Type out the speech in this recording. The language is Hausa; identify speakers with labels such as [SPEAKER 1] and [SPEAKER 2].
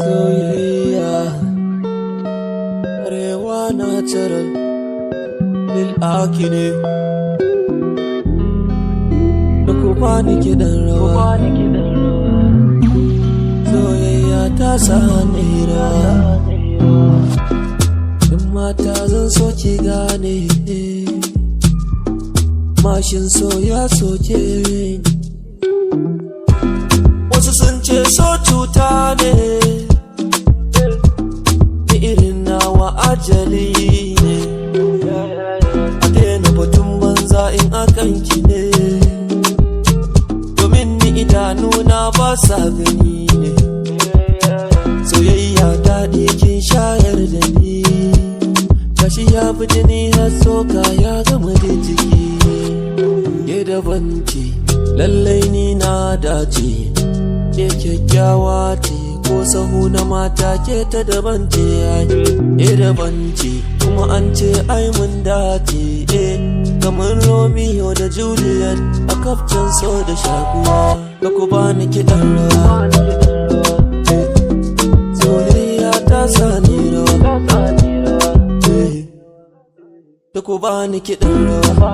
[SPEAKER 1] Soyayya Arewa Natural Lil Aki ne. Da ku bani kiɗan rawa. Soyayya ta sa ni rawa. In mata, zan so ki gane, mashin so ya soke ni. Wasu sun ce so cuta ne, ni irin nawa ajali ne. A daina batun banza in akan ki ne, domin ni idanuna ba sa gani ne. Soyayya daɗi kin shayar da ni, gashi ya fi jini har tsoka ya gama da jiki. Ke daban ce, lallai ni na dace. Ke kyakkyawa ce, ko sahu na mata ke ta daban ce ai. Ke daban ce, kuma an ce ai mun dace, eh, kamar Romeo da Juliet a kafcan so da shakuwa. Da ku bani kiɗan rawa. Eh, soyayya ta sa ni rawa. Eh, da ku bani kiɗan rawa.